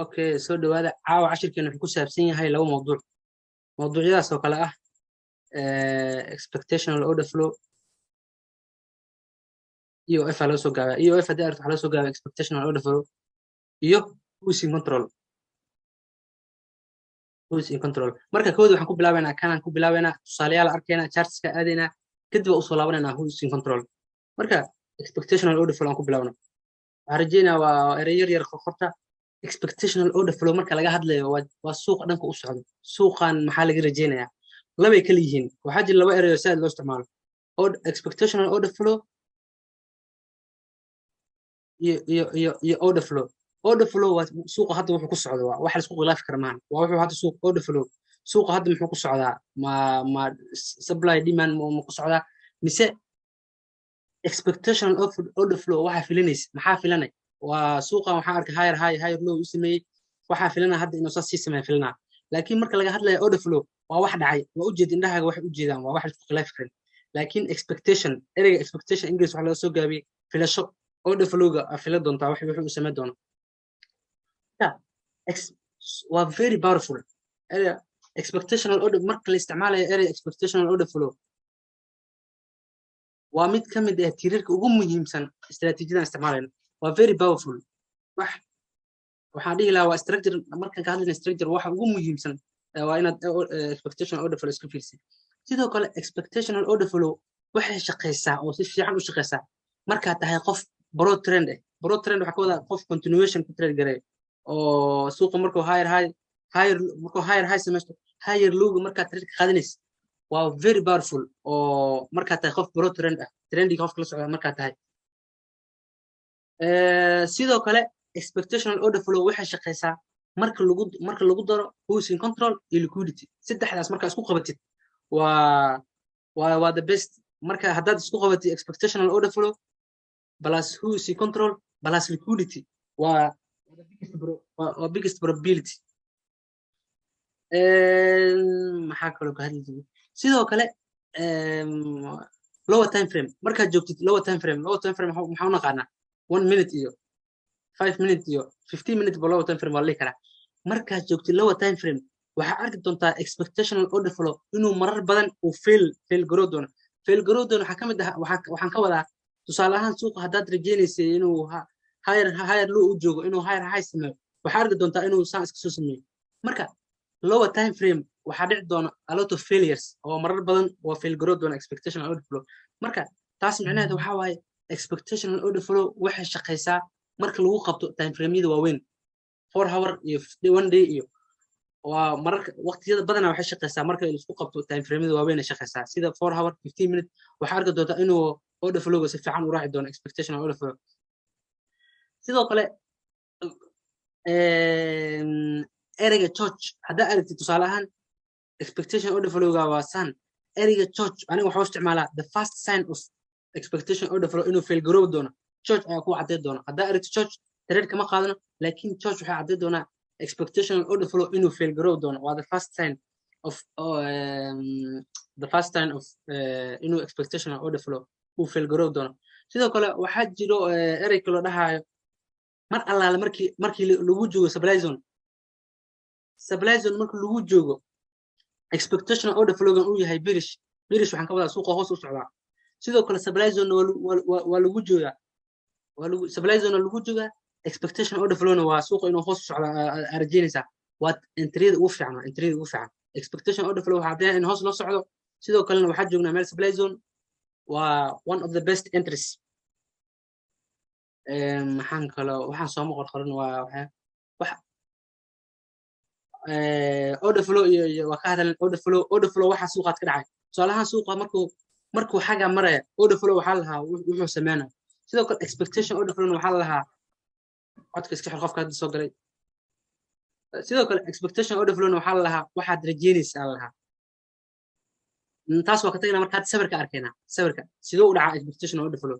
Okay, soo dhawaada. Caawa cashirkeena wuxuu ku saabsan yahay laba mawduuc. Mawduucyadaas oo kale ah expectational order flow, EOF aa laga soo gaabaa. EOF haddii aragto, waxaa laga soo gaabaa expectational order flow iyo who's in control. Who's in control. Marka kooda waxaan ku bilaabaynaa, kanaan ku bilaabaynaa, tusaalayaal arkaynaa, chartska aadaynaa, kadib waa usoo laabanaynaa who's in control. Marka expectational order flow aan ku bilaabno. Waxaan rajeynayaa waa erey yar yar qorta. Expectational order flow marka laga hadlayo, waa suuqa dhanka u socdo. Suuqan maxaa laga rajeynayaa? Labay kala yihiin. Waxaa jira laba erayo si aad loo isticmaalo: expectational order flow iyo order flow. Order flow waa suuqa hadda wuxuu ku socdo, waa wax la isku khilaafi kara maahan. Waa wuxuu hadda suuq order flow, suuqa hadda muxuu ku socdaa? Ma supply demand ma ku socdaa mise expectational order flow? Waxaa filanaysa, maxaa filanay? Waa suuqan waxaan arkay higher high, higher low u sameeyey. Waxaa filanaa hadda inuu saas sii sameeya filanaa. Laakiin marka laga hadlayo order flow, waa wax dhacay, waa ujeed, indhahaaga waxay u jeedaan, waa wax la isku khilaafi karin. Laakiin expectation, ereyga expectation English waxaa laga soo gaabiyey filasho. Order flowga aa fila doontaa wax wuxuu u sameyn doono. Waa very powerful ereyga expectational order. Marka la isticmaalayo ereyga expectational order flow, waa mid ka mid ah tiirarka ugu muhiimsan istiraatiijiyadan isticmaalayno. Waa very powerful. Wax waxaan dhihi lahaa waa structure. Markaan ka hadlayna structure, waxa ugu muhiimsan waa inaad expectational order flow iska fiirsid. Sidoo kale expectational order flow waxay shaqaysaa oo si fiican u shaqaysaa markaad tahay qof pro trend ah. Pro trend waxaa ka wadaa qof continuation ku trade gareeyo, oo suuqa markuu higher high, higher, markuu higher high samaysto, higher lowga markaad trade ka qaadanaysid, waa very powerful. Oo markaad tahay qof pro trend ah, trendiga qofka la socda markaad tahay. Sidoo kale expectational order flow waxay shaqaysaa marka lagu daro who's in control iyo liquidity. Saddexdaas marka isku qabatid, waa the best. Marka haddaad isku qabatid expectational order flow plus who is in control plus liquidity, waa biggest probability. Maxaa kaloo ka hadli jiray? Sidoo kale lower time frame markaad joogtid, lower time frame, lower time frame maxaa u naqaanaa? 1 minute iyo 5 minute iyo 15 minute ba lower time frame waa la dhihi karaa. Markaad joogtid lower time frame, waxaa arki doontaa expectational order flow inuu marar badan uu fail garoo doono. Fail garoo doono waxaa ka mid ah, waxaan ka wadaa, tusaale ahaan, suuqa haddaad rajeynaysay inuu higher low u joogo, inuu higher high sameeyo, waxaa arki doontaa inuu saan iska soo sameeyo. Marka lower time frame waxaa dhici doona a lot of failures, oo marar badan waa fail garoo doona expectational order flow. Marka taas micnaheedu waxaa waaye expectational order flow waxay shaqaysaa marka lagu qabto time frameyada waaweyn, 4 hour iyo one day iyo waa mararka waqtiyada badanaa waxay shaqaysaa marka laisku qabto time frameyada waaweyn ay shaqaysaa, sida 4 hour, 15 minute. Waxaa arki doontaa inuu order flowga si fiican u raaci doono expectational order flow. Sidoo kale ereyga CHoCH haddaa aragtid, tusaale ahaan, expectation order flowga waa san. Ereyga CHoCH aniga waxaa u isticmaalaa the first sign of expectation order flow inuu fail garoobi doono. CHoCH ayaa ku cadday doona. Haddaa aragtid CHoCH, trade kama qaadano, laakiin CHoCH waxay cadday doonaa expectational order flow inuu fail garoobi doono. Waa the first sign of inuu expectational order flow uu fail garoobi doono. Sidoo kale waxaa jiro erey kaloo dhahayo mar allaale markii lagu joogo supply zone. Supply zone marka lagu joogo, expectational order flowgan uu yahay bearish. Bearish waxaan ka wadaa suuqa hoos u socdaa. Sidoo kale supply zone waa lagu joogaa, waa lagu supply zone lagu joogaa, expectation order flowna waa suuqa inuu hoos u socdo aa rajeynaysaa. Waa entryada ugu fiican, waa entryada ugu fiican. Expectation order flow waxaa caddeynaya in hoos loo socdo, sidoo kalena waxaa joognaa meel supply zone. Waa one of the best entries. Maxaan kaloo waxaan sooma qorqoran? Waa wax order flow iyo waa ka hadalin order flow. Order flow waxa suuqaad ka dhacay, tusaalahaan, suuqa markuu xagga maraya, order flow waxaa lahaa wuxuu sameynaya. Sidoo kale expectation order flow waxaa lahaa, codka iska xir qofka hadda soo galay. Sidoo kale expectation order flow waxaa lahaa waxaad rajeynaysaa lahaa. Taas waa ka tagnaa. Marka hadda sawirka arkaynaa, sawirka sidoo u dhacaa expectation order flow?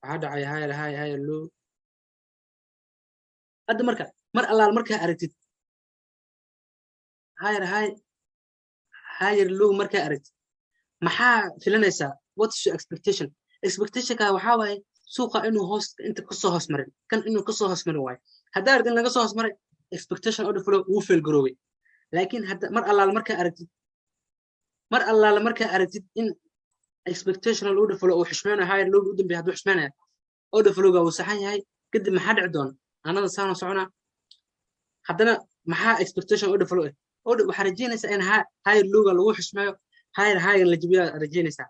Waxaa dhacay higher high, higher low. Hadda marka mar allaal markaa aragtid higher high, higher low, markaa aragtid, maxaa filanaysaa? What is your expectation? Expectationka waxaa waaye Suuqa inuu hoos inta kasoo hoos marin, kan inuu kasoo hoos marin waayo. Haddaa aragtid in laga soo hoos maray, expectation order flow wuu fail garoobay. Laakiin hadda mar allaala markaa aragtid in expectational order flow uu xushmeynayo higher low u dambeeya, hadduu xushmeynaya, order flowga uu saxan yahay. Kadib maxaa dhici doona? Anada saana soconaa. Haddana maxaa expectation order flow ah? Order waxaa rajeynaysaa in higher lowga lagu xushmeeyo, higher high la jabiyaa rajeynaysaa.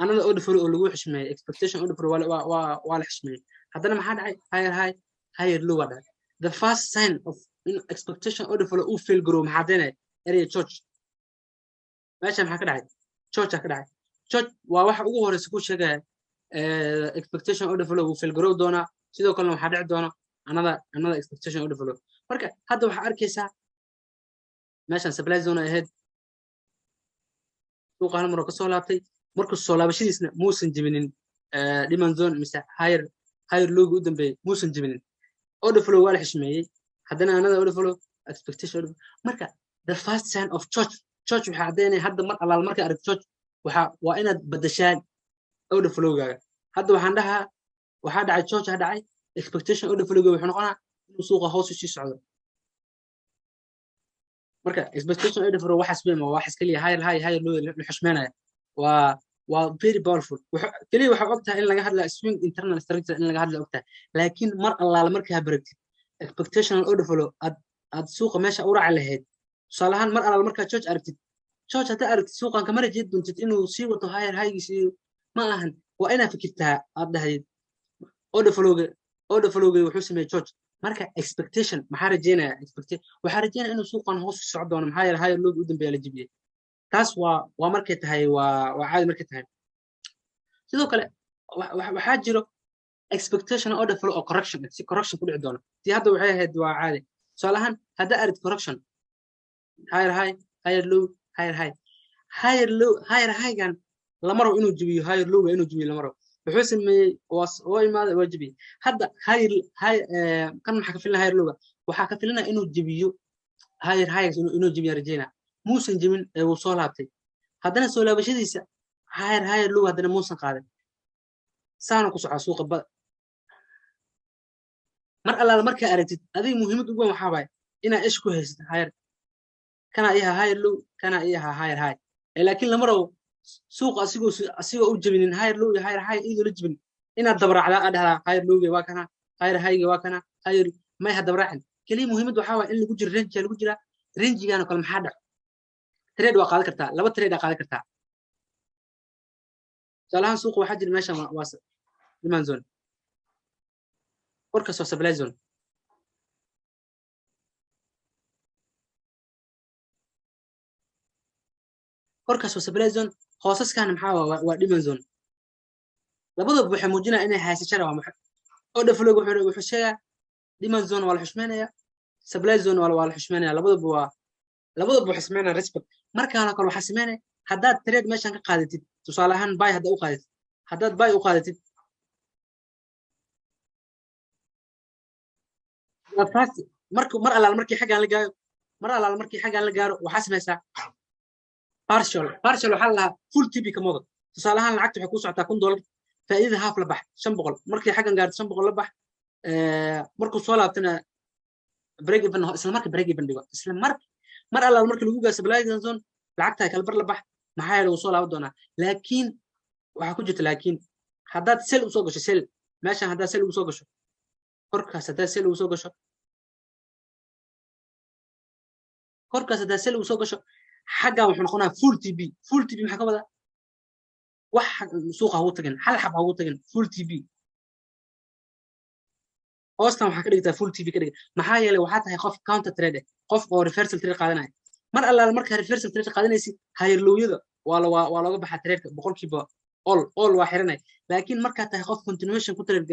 Anada order flow oo lagu xushmeeyay, expectation order flow waa la xushmeeyay. Haddana maxaa dhacay? Higher high, higher low waa dhacay. The first sign of in expectation order flow uu fail garow maxaa caddaynaya? Area CHoCH. Meesha maxaa ka dhacay? CHoCH ka dhacay. CHoCH waa waxa ugu horeysa ku sheegaya expectation order flow wuu fail garow doonaa. Sidoo kalena waxaa dhici doona another expectation order flow. Marka hadda waxaa arkaysaa meeshan supply zone ay ahayd. Suuqa hal mar oo kasoo laabtay. Markuu soo laabashadiisna muusan jebinin demand zone mise higher lowga u dambeeyey muusan jebinin. Order flow waa la xishmeeyey. Haddana another order flow, expectation order. Marka the first sign of CHoCH, CHoCH waxaa caddaynaya hadda mar allaal markaa aragto CHoCH, waxa waa inaad badashaan order flowgaaga. Hadda waxaan dhahaa waxaa dhacay CHoCH ha dhacay. Expectation order flowga wuxuu noqonaa inuu suuqa hoos u sii socdo. Marka expectation order flow waxaas weyn waa waxaas keliya, higher high, higher low la xushmeynaya, waa very powerful. Keliya waxaa og tahay in laga hadlaya swing internal structure in laga hadlaya og tahay. Laakiin mar allaala markaa baragtid expectational order flow, aad suuqa meesha u raaci lahayd. Tusaale ahaan, mar allaala markaa CHoCH aragtid, CHoCH haddaa aragtid, suuqan kama rajeed doontid inuu sii wato higher highgiis iyo ma ahan. Waa inaad fikirtaa, aad dhahdid order flowga wuxuu sameeyey CHoCH. Marka expectation maxaa rajeynaya? Waxaa rajeynaya inuu suuqan hoos u socon doono, maxaa yeelay higher lowga u dambeeya la jebiyey. Taas waa markay tahay, waa caadi markay tahay. Sidoo kale waxaa jiro expectation order flow oo correction, si correction ku dhici doono. Tii hadda waxay ahayd waa caadi. Tusaale ahaan, haddaa aragtid correction, higher high, higher low, higher high, higher low, higher highgan lama rabo inuu jebiyo. Higher lowga inuu jebiyo lama rabo. Wuxuu sameeyey waa imaaday, waa jebiyey. Hadda higher high kan maxaa ka filina? Higher lowga waxaa ka filinaya inuu jebiyo higher highs, inuu jebiyo rajeyna. Muusan jebin ee wuu soo laabtay. Haddana soo laabashadiisa higher low haddana muusan qaadin. Saana ku socdaa suuqa ba. Mar allaala markaa aragtid, adiga muhiimad ugu weyn waxaa waaye inaa ish ku haysid higher kana iyaha higher low, kana iyaha higher high. Laakiin lama rabo suuqa asigoo u jebinin higher low iyo higher high, iyadoo la jebin inaad dabraacdaa, aad dhahdaa higher lowga waa kana, higher highga waa kana, higher may ha dabraacin. Keliya muhiimad waxaa waaye in lagu jiro range lagu jiraa. Rangegan oo kale maxaa dhaco? Trade waa qaadan kartaa, laba trade aa qaadan kartaa. Tusaalahaan, suuqa waxaa jira meeshan waa demand zone, korkaas waa supply zone. Korkaas waa supply zone, hoosaskana maxaa waa demand zone. Labadaba waxay muujinaya inay haysasho rabaan. Order flow wuxuu sheegaa demand zone waa la xushmeynaya, supply zone waa la xushmeynaya. Labadaba waxay sameynaya respect. Markaana kale waxaa sameynaya haddaad trade meeshan ka qaadatid, tusaale ahaan buy haddaad u qaadatid, haddaad buy u qaadatid, marka mar allaala markii xaggaan la gaaro, mar allaala markii xaggaan la gaaro, waxaa samaysaa partial. Partial waxaa la lahaa full TP kama wado. Tusaale ahaan, lacagta waxay ku socotaa $1000, faa'iidada half la bax, 500. Markii xaggan gaarto 500 la bax. Markuu soo laabtana break even, isla marka break even dhigo. Isla mar mar allaala markii lagu gaaro supply zone, lacagtaa kala bar la bax, maxaa yeele wuu soo laaban doonaa. Laakiin waxaa ku jirta, laakiin haddaad sell usoo gasho, sell meeshan haddaad sell ugu soo gasho, korkaas haddaad sell ugu soo gasho, korkaas haddaad sell ugu soo gasho, xaggan wuxuu noqonayaa full TP. Full TP maxaa ka wadaa? Wax suuqa hagu tagin, hal xab hagu tagin, full TP. Hoostan waxaa ka dhigtaa full TP ka dhig. Maxaa yeelay waxaa tahay qof counter trade eh, qof oo reversal trade qaadanaya. Mar allaala markaa reversal trade qaadanaysid, higher lowyada waa looga baxaa tradeka 100% all waa xiranay. Laakiin markaa tahay qof continuation ku trade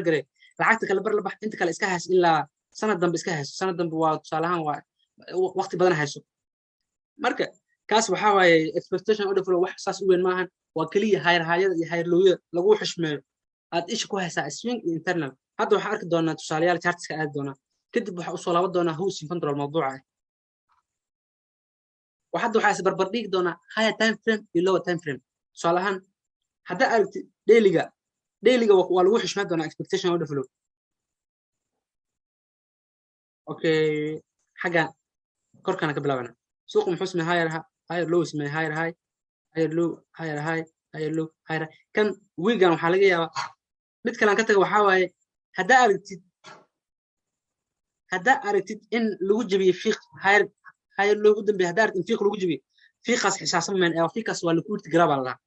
garay, lacagta kale bar la bax, inta kale iska hayso ilaa sanad dambe iska hayso. Sanad dambe waa tusaale ahaan waa waqti badan hayso. Marka kaas waxaa waaye expectation order flow. Wax saas u weyn maahan, waa keliya higher highyada iyo higher lowyada lagu xushmeeyo aad isha ku haysaa, swing iyo internal. Hadda waxaa arki doonaa tusaalayaal, chartska aadi doonaa. Kadib waxaa usoo laaban doonaa who's in control mawduuca ah. Hadda waxaa is barbar dhigi doonaa higher time frame iyo lower time frame. Tusaale ahaan, haddaa aragtid dailyga Dailyga waa lagu xushmeyn doonaa expectation order flow. Okay, xagga korkana ka bilaabana. Suuqu muxuu sameeyey? Higher, higher low sameeyey, higher high, higher low, higher high, higher low, higher high. Kan wiigan waxaa laga yaabaa mid kale aan ka taga. Waxaa waaye, haddaa aragtid in lagu jebiyey fiiq higher, higher low u dambeeyay, haddaa aragtid in fiiq lagu jebiyey, fiiqaas xisaabsan meen ee fiiqaas waa liquidity grab aa la dhahaa.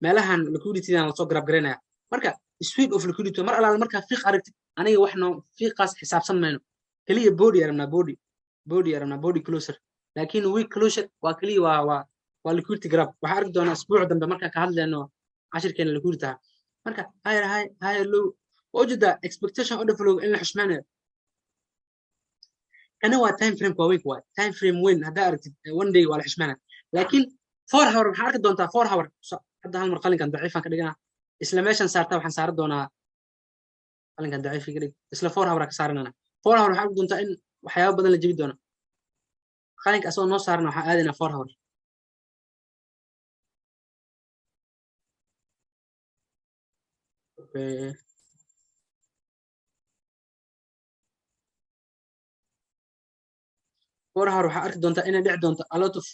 Meelahan liquiditydan lasoo grab garaynaya. Marka sweep of liquidity mar alaala markaa fiiq aragtid, aniga wax noo fiiqaas xisaabsan mayno. Keliya body arabnaa, body arabnaa, body closure. Laakiin wick closure waa keliya waa liquidity grab. Waxaa arki doonaa isbuuc dambe markaan ka hadlayno cashirkeena liquidity ahaa. Marka higher high, higher low waa ujeedaa expectation order flow in la xushmeynayo. Kana waa time frame waaweyn, waay time frame weyn. Haddaa aragtid one day waa la xushmeynaya, laakiin 4 hour maxaa arki doontaa? 4 hour hadda hal mar qalinkan daciifan ka dhiganaa, isla meeshan saartaa. Waxaan saaran doonaa qalinkan daciif ka dhig, isla 4 hour ka saaranana. 4 hour waxaa arki doontaa in waxyaabo badan la jebi doono. Qalinka asagoo noo saaran waxaan aadaynaa 4 hour. Okay. 4 hour waxaa arki doontaa inay dhici doonto a lot of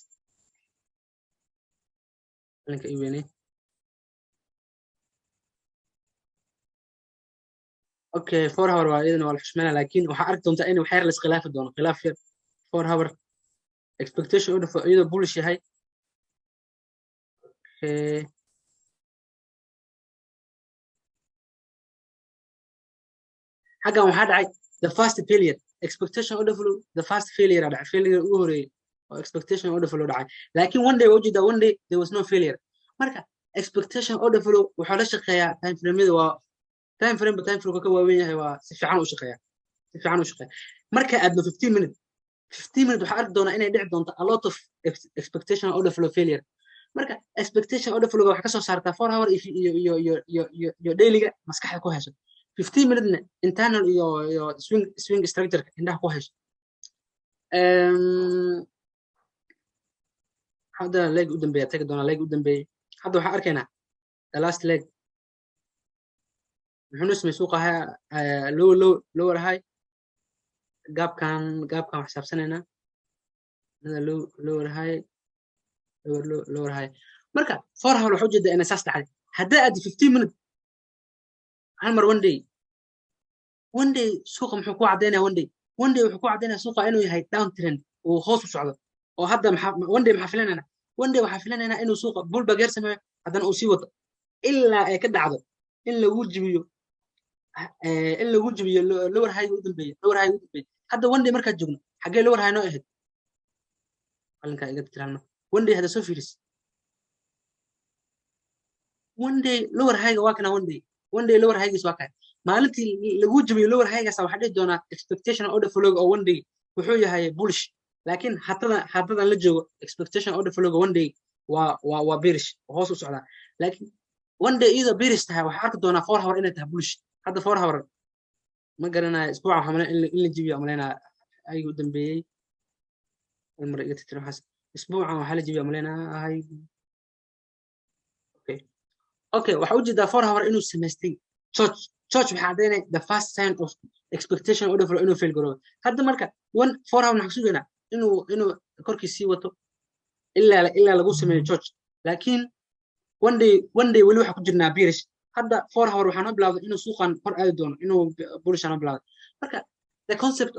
qalinka ii weynay. Okay, 4 hour waa iyadana waa la xushmeynaya, laakiin waxaa arki doontaa in wax yar la iskhilaafi doono, khilaaf yar. 4 hour expectation order flow iyadoo bullish yahay. Okay, xaggan waxaa dhacay the first failure expectation order flow. The first failure aa dhacay, failure ugu horeeyay oo expectation order flow dhacay. Laakiin one day waa ujeedaa, one day there was no failure. Marka expectation order flow wuxuu la shaqeeyaa time frame-yada. Waa time frame ba time frame ka waaweyn yahay, waa si fiican u shaqeeyaa, si fiican u shaqeeya. Marka aadno 15 minute, 15 minute waxaa arki doonaa inay dhici doonto a lot of expectation order flow failure. Marka expectation order flow waxaa kasoo saartaa 4 hour iyo dailyga maskaxda ku hayso, 15 minute-na internal iyo swing structure indhaha ku hayso. Hadda leg u dambeeya tagi doonaa. Leg u dambeeyey hadda waxaan arkaynaa the last leg muxuu noo sameeyey suuqa? Low, low, lower high. Gapkan wax xisaabsanaynaa. Another low, lower high, lower low, lower high. Marka 4 hour waxaa ujeedaa inay saas dhacday. Haddaa aad 15 minute hal mar, one day, one day suuqa muxuu ku caddaynaya? One day, one day wuxuu ku caddaynaya suuqa inuu yahay down trend, uu hoos u socdo. Oo hadda maxaa one day maxaa filanaynaa? One day waxaa filanaynaa inuu suuqa pullback yar sameeyo, haddana uu sii wato ilaa ay ka dhacdo in lagu jibiyo lower high u dambeeyay, lower high u dambeeyay. Hadda one day markaad joogno, xaggee lower high noo ahayd? Qalinkaa iga tiraalma. One day hadda soo fiiris, one day lower high-ga waa kana. One day, one day lower high-giis waa kana. Maalintii lagu jabiyo lower high-gaas waxaa dhihi doonaa expectation order flow oo one day wuxuu yahay bullish. Laakiin haddadan la joogo expectation order flow one day waa bearish oo hoos u socdaa. Laakiin one day iyadoo bearish tahay, waxaa arki doonaa 4 hour inay tahay bullish. Hadda 4 hour ma garanayo, isbuuca waxaa malayn in la jibiyo malaynaa aygu u dambeeyey. Hal mar iga tirtiro waxaas. Isbuucan waxaa la jibiya malaynaa. Okay, waxaa ujeedaa 4 hour inuu samaystay CHoCH. CHoCH waxaa caddaynaya the first sign of expectation order flow inuu fail garoobo. Hadda marka one 4 hour maxaa sugaynaa? Inuu korkii sii wato ilaa lagu sameeyo CHoCH. Laakiin one day, one day weli waxaa ku jirnaa bearish. Hadda 4 hour waxaa noo bilowday inuu suuqan kor aadi doono, inuu bullish noo bilowday. Marka the concept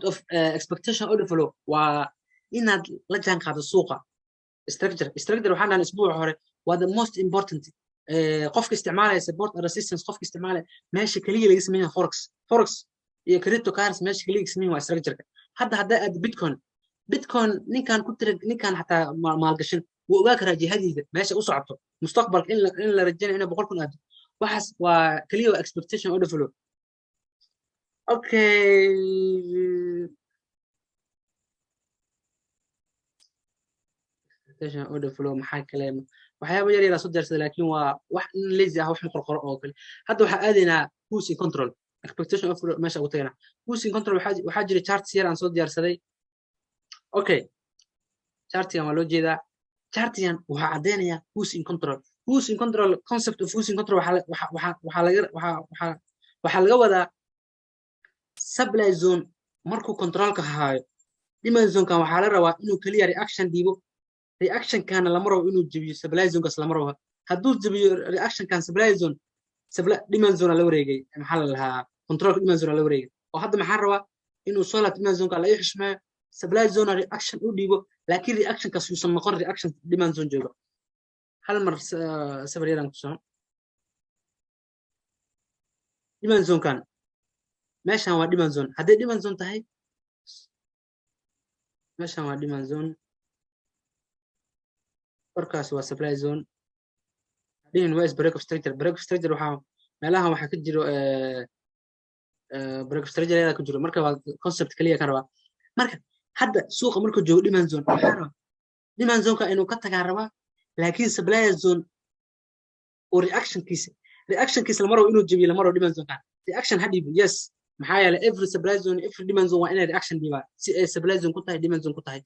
of expectation order flow waa inaad la jaan qaado suuqa structure. Structure waxaan dhahnay isbuuca hore waa the most important. Qofka isticmaalaya support and resistance, qofka isticmaalaya meesha kaliya laga sameeyaa forex iyo cryptocurrency, meesha kaliya laga sameeyaa waa structure-ka. Hadda haddaa aad bitcoin, ninkan ku tira, ninkan xataa maalgashan wuu ogaa karaa jihadiisa meesha u socoto mustaqbalka, in la rajaynayo inay 100,000 aado. Waxaas waa kaliya waa expectation order flow. Okay, expectation order flow maxaa kale? Waxyaaba yar yaraa soo diyaarsada, laakiin waa wax in lazy ah, wax ma qorqoro oo kale. Hadda waxaa aadaynaa who's in control. Expectation of meesha ugu tagaynaa who's in control. Waxaa jira charts yar aan soo diyaarsaday. Okay, chartigan waa loo jeedaa. Chartigan waxaa caddeynayaa who's in control. Who's in control, concept of who's in control, waxaa laga wadaa supply zone markuu controlka haayo demand zonekan, waxaa la rabaa inuu keliya reaction dhiibo. Reactionkana lama rabo inuu jebiyo supply zonekaas, lama rabo. Hadduu jebiyo reactionkan supply zone, demand zone la wareegay, maxaa la lahaa, controlka demand zone la wareegay. Oo hadda maxaa rabaa? Inuu soo laabto demand zoneka, la ii xushmeeyo, supply zone reaction u dhiibo, laakiin reactionkaas yuusan noqon reaction demand zone jooga. Hal mar sawir yaraan ku soo demand zonekan. Meeshan waa demand zone. Hadday demand zone tahay, meeshan waa demand zone, korkaas waa supply zone. Dhihin waa is break of structure. Break of structure waxaa meelahan waxaa ka jiro break of structure ayaa ku jiro. Marka waa concept kaliya kan rabaa. Marka hadda suuqa markuu joogo demand zone, waxaa rabaa demand zoneka inuu ka tagaa rabaa, laakiin supply zone oo reactionkiisa lama rabo inuu jebiyo, lama rabo demand zoneka. Reaction ha dhiibo, yes. Maxaa yeelay every supply zone, every demand zone waa inay reaction dhiibaa si ay supply zone ku tahay, demand zone ku tahay.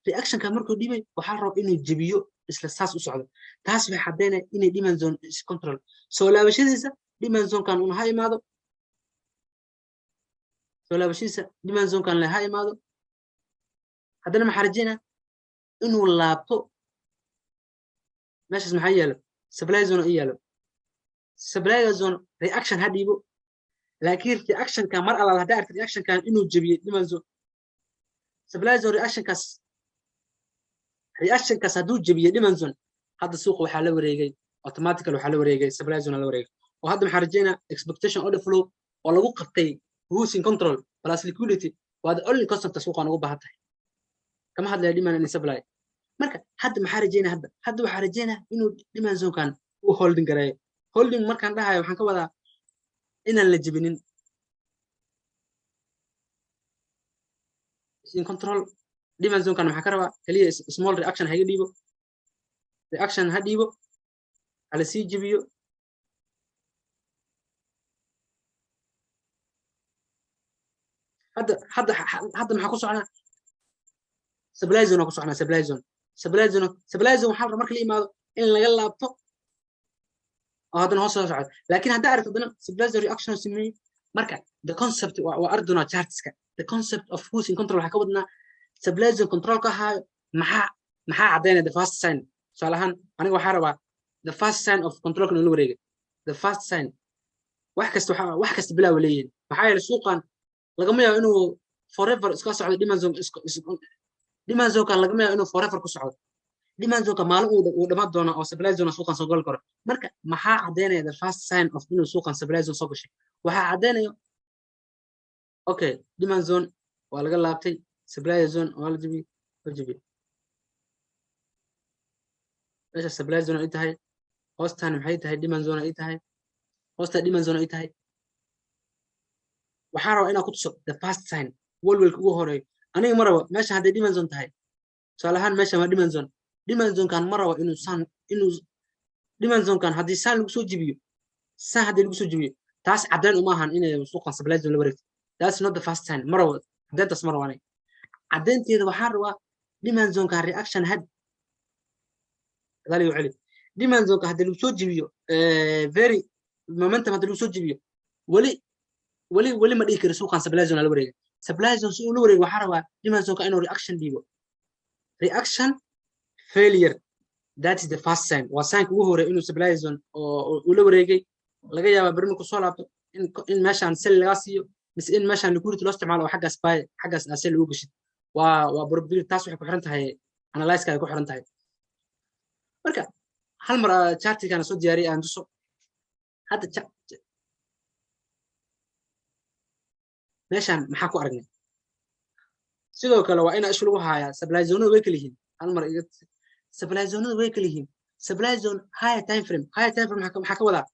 Reactionka markuu dhiibay, waxaa la rabaa inuu jebiyo, isla saas u socdo. Taas waxay caddaynaya inay demand zone is control. Soo laabashadiisa demand zonekan un ha imaado, soo laabashadiisa demand zonekan le ha imaado. Haddana maxaa rajeynaa? Inuu laabto. Meeshaas maxaa yaalo? Supply zone i yaalo. Supply zone reaction ha dhiibo, laakiin reactionka mar allaala haddaa aragtid reactionkan inuu jebiyey demand zone, supply zone reactionkaas hadduu jebiyey demand zone, hadda suuqa waxaa la wareegay automatically, waxaa la wareegay supply zone la wareegay. Oo hadda maxaa rajeynaa? Expectation order flow oo lagu qabtay who's in control plus liquidity waa the only concept suuqan ugu baahan tahay. Kama hadlaya demand and supply. Marka hadda maxaa rajeynaa? Hadda waxaa rajeynaa inuu demand zonekan uu holding gareeyo. Holding markaan dhahayo, waxaan ka wadaa inaan la jebinin. In control demand zonekan maxaa ka rabaa? Kaliya small reaction haga dhiibo, reaction ha dhiibo, hala sii jebiyo. Hadda maxaa ku socnaa? Supply zone ku socnaa. Supply zone, supply zone, supply zone. Waxaa la rabaa marka la yimaado in laga laabto oo haddana hoos soo socdo. Laakiin haddaa aragto haddana supply zone reaction oo sameeyey. Marka the concept waa arduna chartska. The concept of who's in control waxaa ka wadnaa supply zone control ka ahaayo. Maxaa caddaynaya the first sign? Tusaale ahaan, aniga waxaa rabaa the first sign of controlka inuu la wareegay. The first sign, wax kasta waxa wax kasta bilaawa leeyihin. Maxaa yeelay suuqan lagama yaabo inuu forever iska socdo demand zone. Demand zoneka lagama yaabo inuu forever ku socdo. Demand zoneka maalin uu dhammaan doona oo supply zone suuqan soo gali karo. Marka maxaa caddaynaya the first sign of inuu suuqan supply zone soo gashay? Waxaa caddaynaya, okay, demand zone waa laga laabtay, supply zone waa la jebiyey, la jebiyey. Meesha supply zone ay tahay, hoostaan maxay tahay? Demand zone ay tahay, hoostaa demand zone ay tahay. Waxaa rabaa inaa ku tuso the first sign, walwalka ugu horeeyo. Aniga ma rabo meesha hadday demand zone tahay. Tusaale ahaan, meeshan waa demand zone. Demand zonekan ma rabo inuu saan, inuu demand zonekan haddii saan lagu soo jebiyo, saan haddii lagu soo jebiyo, taas caddayn uma ahan inay suuqan supply zone la wareegto. That's not the first sign. Ma rabo caddayntaas, ma rabo aniga caddaynteeda. Waxaan rabaa demand zonekan reaction had gadaal igu celi. Demand zoneka haddii lagu soo jebiyo, very momentum haddii lagu soo jebiyo, weli weli weli ma dhihi kari suuqan supply zone la wareega. Supply zone si uu la wareego, waxaa rabaa demand zoneka inuu reaction dhiibo. Reaction failure, that is the first sign. Waa signka ugu horeeya inuu supply zone oo uu la wareegay. Laga yaabaa beri markuu soo laabto in meeshaan sell lagaa siiyo, mise in meeshaan liquidity loo isticmaalo oo xaggaas buy, xaggaas aa sell ugu gashid. Waa probability. Taas waxay ku xiran tahay analysis-ka ay ku xiran tahay. Marka hal mar chartigana soo diyaariyay aan tuso. Hadda meeshaan maxaa ku aragnay? Sidoo kale waa inaa ishu lagu haayaa supply zonada way kala yihiin. Hal mar iga, supply zonada way kala yihiin. Supply zone higher time frame, higher time frame maxaa ka wadaa?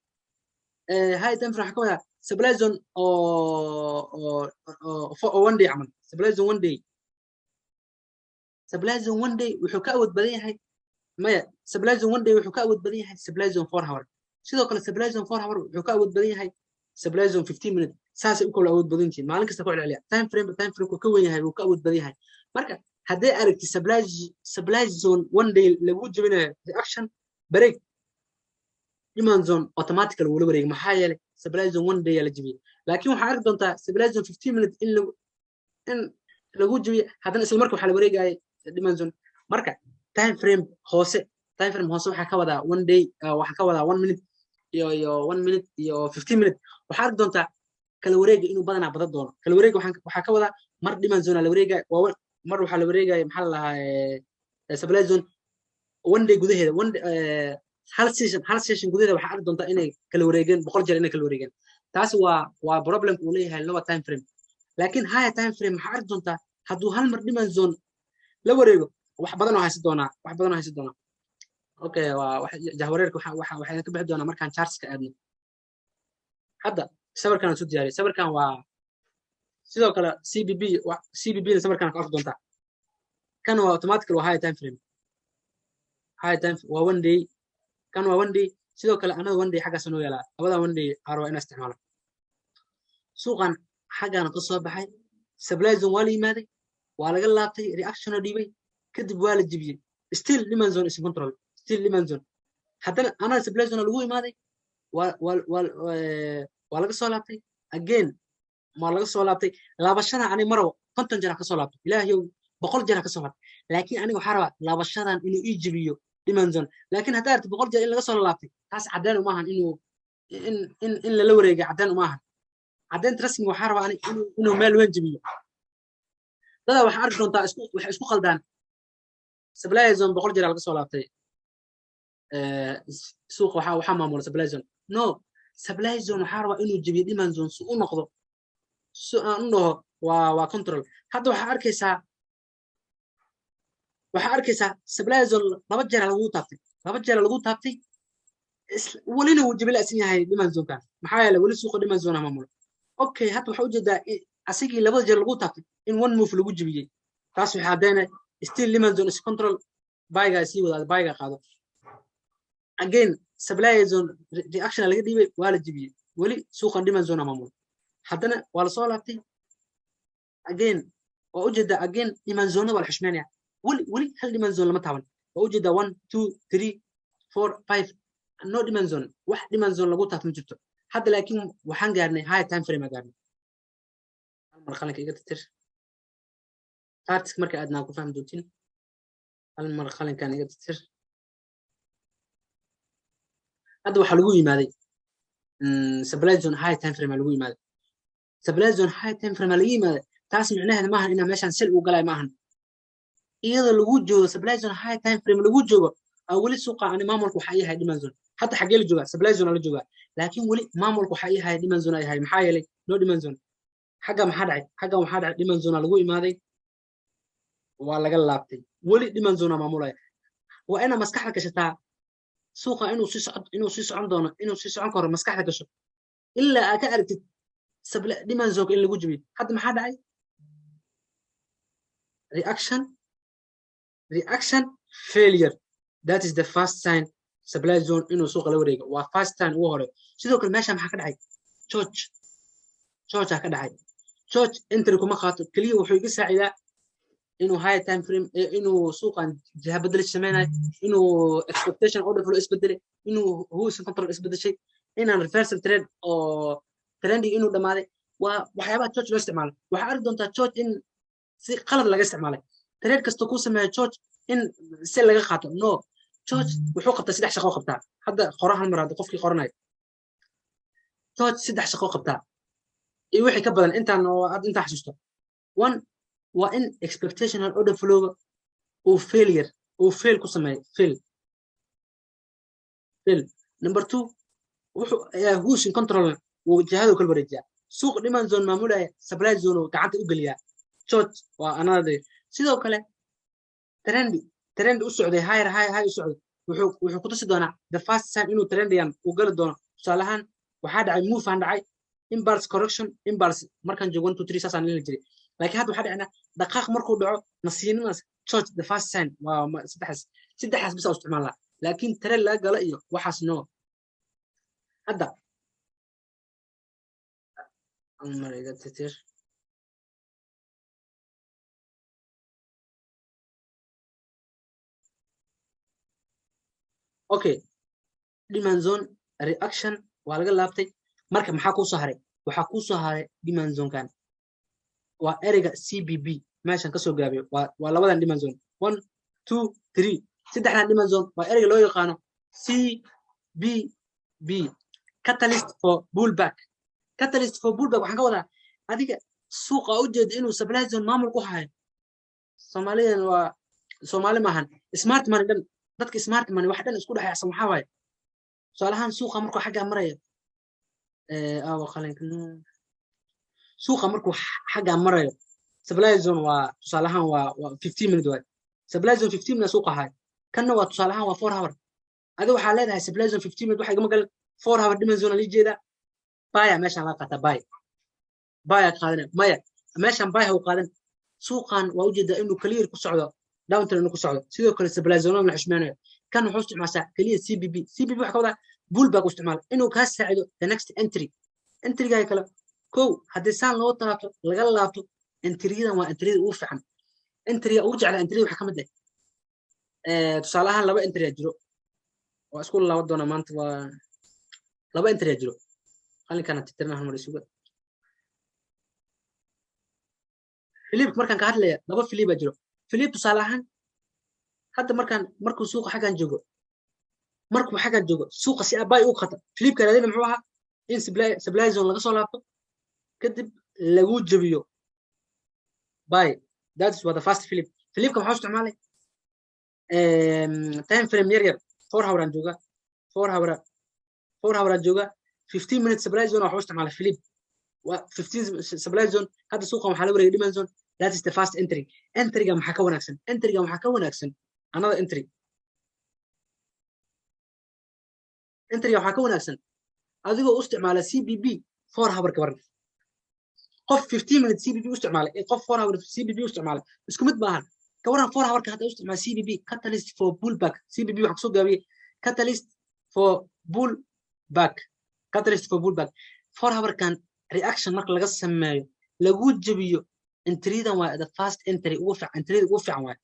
Higher time frame waxaa ka wadaa supply zone oo one day camal. Supply zone one day, supply zone one day wuxuu ka awood badan yahay, maya, supply zone one day wuxuu ka awood badan yahay supply zone 4 hour. Sidoo kale supply zone 4 hour wuxuu ka awood badan yahay supply zone 15 minute. Saasay u kala awood badan yihiin. Maalin kasta ku celceliya, time frame time frame ka weyn yahay wuu ka awood badan yahay. Marka haddii aragti supply zone one day lagu jebinayo reaction break. Demand zone automatically wuu la wareegay. Maxaa yeelay, supply zone one day la jebiyey. Laakiin waxaa arki doontaa supply zone 15 minute in lagu jebiyey, haddana isla marka waxaa la wareegayay demand zone. Marka time frame hoose waxaa ka wadaa one day, waxaa ka wadaa 1 minute iyo 1 minute iyo 15 minute. Waxaa arki doontaa kala wareega inuu badanaa badan doono. Kala wareega waxaa ka wadaa mar demand zone la wareegaya, waa mar waxaa la wareegaya, maxaa la lahaa, supply zone one day gudaheeda. One hal session gudaheeda waxaa arki doontaa inay kala wareegeen 100 jeer, inay kala wareegeen. Taasi waa problem uu leeyahay lower time frame. Laakiin higher time frame waxaa arki doontaa hadduu hal mar demand zone la wareego, wax badan oo haysan doonaa, wax badan oo haysan doonaa. Okay, waa jahwareerka. Waxa waxaan ka bixi doonaa markaan chartska aadno. Hadda sawirkan aan soo diyaariyay, sawirkan waa sidoo kale CBB. CBB na sawirkan ka arki doontaa. Kan waa automatically waa high time frame. High time waa one day, kan waa one day sidoo kale. Another one day xaggaas noo yaalaa. Labada one day aan rabaa inaan isticmaalo. Suuqan xaggaana ka soo baxay, supply zone waa la yimaaday, waa laga laabtay, reaction oo dhiibay, kadib waa la jibiyey. Still demand zone is control, still demand zone. Haddana another supply zone lagu imaaday, waa laga soo laabtay again, waa laga soo laabtay. Laabashada aniga ma rabo 50 jeer ha ka soo laabto, ilaahayow, 100 jeer ha ka soo laabto, laakiin aniga waxaa rabaa laabashadan inuu ii jebiyo demand zone. Laakiin haddaa aragtid 100 jeer in laga soo laabtay, taas caddeen uma ahan inuu in lala wareegay. Caddeen uma ahan. Caddeynta rasmiga waxaa rabaa aniga inuu meel weyn jebiyo. Dadaa waxaa arki doontaa waxay isku qaldaan supply zone 100 jeer laga soo laabtay, suuqa waxaa maamula supply zone. No, supply zone waxaa rabaa inuu jebiyo demand zone si u noqdo, si aan u dhaho waa control. Hadda waxaa arkaysaa supply zone laba jeer lagu taabtay, laba jeer lagu taabtay, welina wuu jibilacsan yahay demand zonekan. Maxaa yeelay, weli suuqa demand zone maamulo. Okay, hadda waxaa ujeedaa asigii labada jeer lagu taabtay in one move lagu jebiyey. Taas waxay caddeynaya still demand zone is control. Buyga sii wadaada, buyga qaado. Again supply zone reaction laga dhiibay, waa la jebiyey, weli suuqan demand zone maamulo. Haddana waa lasoo laabtay again. Waa ujeedaa again demand zone waa la xushmeynaya. Weli weli hal demand zone lama taaban. Waa ujeedaa one, two, three, four, five, no demand zone. Wax demand zone lagu taabto ma jirto hadda. Laakiin waxaan gaarnay high time frame aa gaarnay. Hal mar qalinka iga tirtir. Chartka marka aadnaa ku fahmi doontiin. Hal mar qalinkan iga tirtir. Hadda waxaa lagu yimaaday supply zone high time frame aa lagu yimaaday. Supply zone high time frame aa lagu yimaaday. Taas micnaheeda maahan inaa meeshaan sell uu galay, maahan. Iyadoo lagu joogo supply zone high time frame lagu joogo aa weli suuqa ani maamulka waxaa ii hay demand zone. Hadda xaggee la joogaa? Supply zone la joogaa, laakiin weli maamulka waxaa ii hay demand zone ay yahay. Maxaa yeelay, no demand zone. Xagga maxaa dhacay? Xaggan waxaa dhacay demand zone lagu imaaday, waa laga laabtay, weli demand zone maamulaya. Waa inaa maskaxda gashataa suuqa inuu sii socon doono, inuu sii socon karo. Maskaxda gasho ilaa aad ka aragtid demand zone in lagu jibiyo. Hadda maxaa dhacay? Reaction, reaction, failure. That is the first sign supply zone inuu suuqa la wareego. Waa first time ugu hore. Sidoo kale meesha maxaa ka dhacay? CHoCH. CHoCH ka dhacay. CHoCH entry kuma qaato, keliya wuxuu iga saacidaa inuu high time frame, inuu suuqan jiha bedel sameynayo, inuu expectation order flow isbedelay, inuu who's in control isbedeshay, inaan reversal trend oo trending inuu dhamaaday. Waa waxyaabaha CHoCH loo isticmaalo. Waxaa arki doontaa CHoCH in si qalad laga isticmaalay. Trade kasta kuu sameeya CHoCH in si laga qaato, no. CHoCH wuxuu qabtaa saddex shaqo qabtaa. Hadda qora hal mar, hadda qofkii qoranayo, CHoCH saddex shaqo qabtaa iyo wixii ka badan intaan oo hadda intaan xasuusto. One waa in expectational order flowga uu failure, uu fail ku sameeyo, fail, fail. Number two, wuxuu who's in control wuu jihadu kala wareejiyaa. Suuq demand zone maamulaya, supply zone uu gacanta u geliyaa. CHoCH waa another. Sidoo kale trend u socday, higher high, high u socday, wuxuu ku tusi doonaa the first time inuu trendigan uu gali doono. Tusaale ahaan, waxaa dhacay move aan dhacay, impulse correction, impulse. Markaan joogo one, two, three saasaan lili jiray, laakiin hadda waxaa dhacnaa dhaqaaq markuu dhaco nasiinadaas CHoCH, the first sign. Waa saddexdaas bisa u isticmaalnaa, laakiin trend laga galo iyo waxaas, no. Hadda mar iga titir. Okay, demand zone Reaction waa laga laabtay. Marka maxaa kuu soo haray? Waxaa kuu soo haray demand zone-kan. Waa ereyga CBB meeshan kasoo gaabiyo. Waa labadan demand zone, one, two, three, saddexdan demand zone waa ereyga loo yaqaano CBB, catalyst for pullback. Catalyst for pullback waxaan ka wadaa adiga suuqa u jeeda inuu supply zone maamul ku hayo. Soomaalidan waa Soomaali maahan, smart money dhan, dadka smart money wax dhan isku dhexaysan. Waxaa waaye, tusaalahaan, suuqa markuu xaggaa marayo, aawa qalinka, suuqa markuu xaggaa marayo, supply zone waa tusaalahaan waa 15 minute waay. Supply zone 15 minute suuqa hayo. Kanna waa tusaalahaan waa 4 hour. Adi waxaa leedahay supply zone 15 minute waxa igama galan, 4 hour demand zone lii jeedaa. Buy-a meeshaan laga qaataa, buy, buy-a qaadanaya. Maya, meeshaan buy ha u qaadan. Suuqan waa ujeedaa inuu clear ku socdo, downtrend inuu ku socdo. Sidoo kale supply zone la xushmeynayo. Kan wuxuu isticmaashaa kaliya CBB. CBB waxa ka wadaa pullback u isticmaala inuu kaa saacido the next entry, entry-gaaga kale. Kow, haddii saan loo taabto, laga laabto, entry-yadan waa entry-yada ugu fiican, entry-ga ugu jeclaa. Entry-yada waxaa ka mid ah, tusaale ahaan, laba entry jiro. Waa isku laaban doonaa maanta. Waa laba entry jiro. Qalinkana titirna hal mar isuga. Flip markaan ka hadlaya, laba flip baa jiro. Flip, tusaale ahaan, hadda markaan markuu suuqa xaggan joogo, markuu xaggan joogo suuqa si buy u qata, flip-ka raadina muxuu ahaa? In supply zone laga soo laabto, kadib lagu jabiyo buy. That is what the first flip. Flip-ka maxaa isticmaalay? Time frame yar yar, 4 hour aan jooga, 4 hour, 4 hour aan jooga, 15 minute supply zone waxuu isticmaalay flip. Waa 15 supply zone. Hadda suuqan waxaa la wareegay demand zone. That is the first entry. Entry-ga maxaa ka wanaagsan? Entry-ga waxaa ka wanaagsan another entry. Entry-ga waxaa ka wanaagsan adigoo u isticmaala CBB 4 hour. Ka waran qof 15 minute CBB u isticmaalay iyo qof 4 hour CBB u isticmaalay? Isku mid maahan. Ka waran 4 hour-ka hadda u isticmaala CBB, catalyst for pullback? CBB waxaa kusoo gaabiyey catalyst for pullback. Catalyst for pullback, 4 hour-kan reaction marka laga sameeyo, lagu jabiyo, entry-dan waa the first entry ugu fiican. Entry-da ugu fiican waay.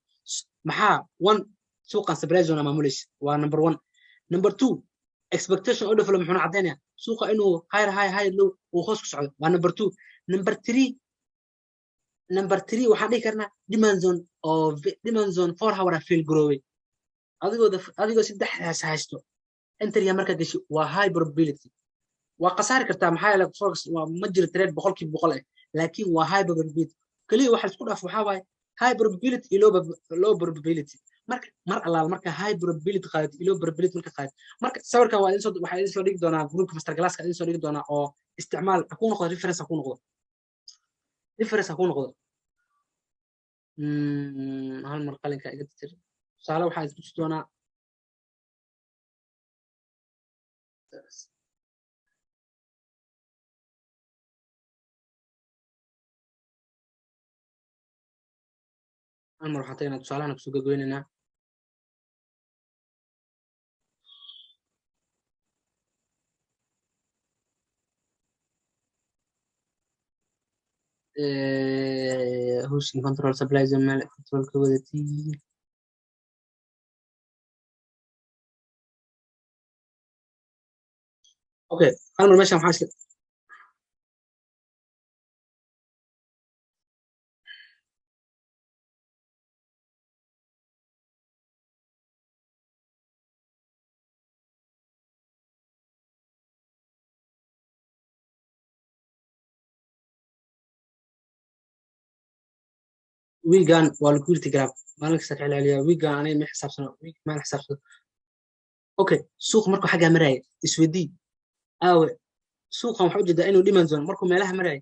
Maxaa? One, suuqan supply zone maamulaysa, waa number one. Number two, expectation order flow muxuuna caddaynaya? Suuqa inuu higher high, higher low uu hoos ku socdo, waa number two. Number three, number three waxaan dhihi karnaa demand zone oo demand zone 4 hour fail garoobay. Adigoo saddexdaas haysto, entry-ga markaa gashi waa high probability. Waa khasaari kartaa, maxaa yeelay forex waa ma jiro trade 100% ah, laakiin waa high probability. Kaliya waxa isku dhaaf waxaa waaye high probability iyo low probability. Marka mar allaal marka high probability qaadato iyo low probability marka qaadato. Marka sawirkan waa idin soo waxaa idin soo dhigi doonaa group-ka master class-ka idin soo dhigi doonaa, oo isticmaal ha kuu noqdo, reference ha kuu noqdo, reference ha kuu noqdo. Hal mar qalinka iga tir. Tusaale waxaa isku tusi doonaa. Hal mar waxaan tagaynaa tusaalahana kusoo gogoynaynaa. Who's in control? Supply zone meel control ka wadatay. Okay, hal mar meeshan waxaa iska wiigan waa liquidity grab. Maalin kasta ka celceliyaa wiigan, aniga ma xisaabsano wiig, ma xisaabsano. Okay, suuq markuu xaggaa maraya, isweydii aawe suuqan. Waxaa ujeedaa inuu demand zone markuu meelaha maraya,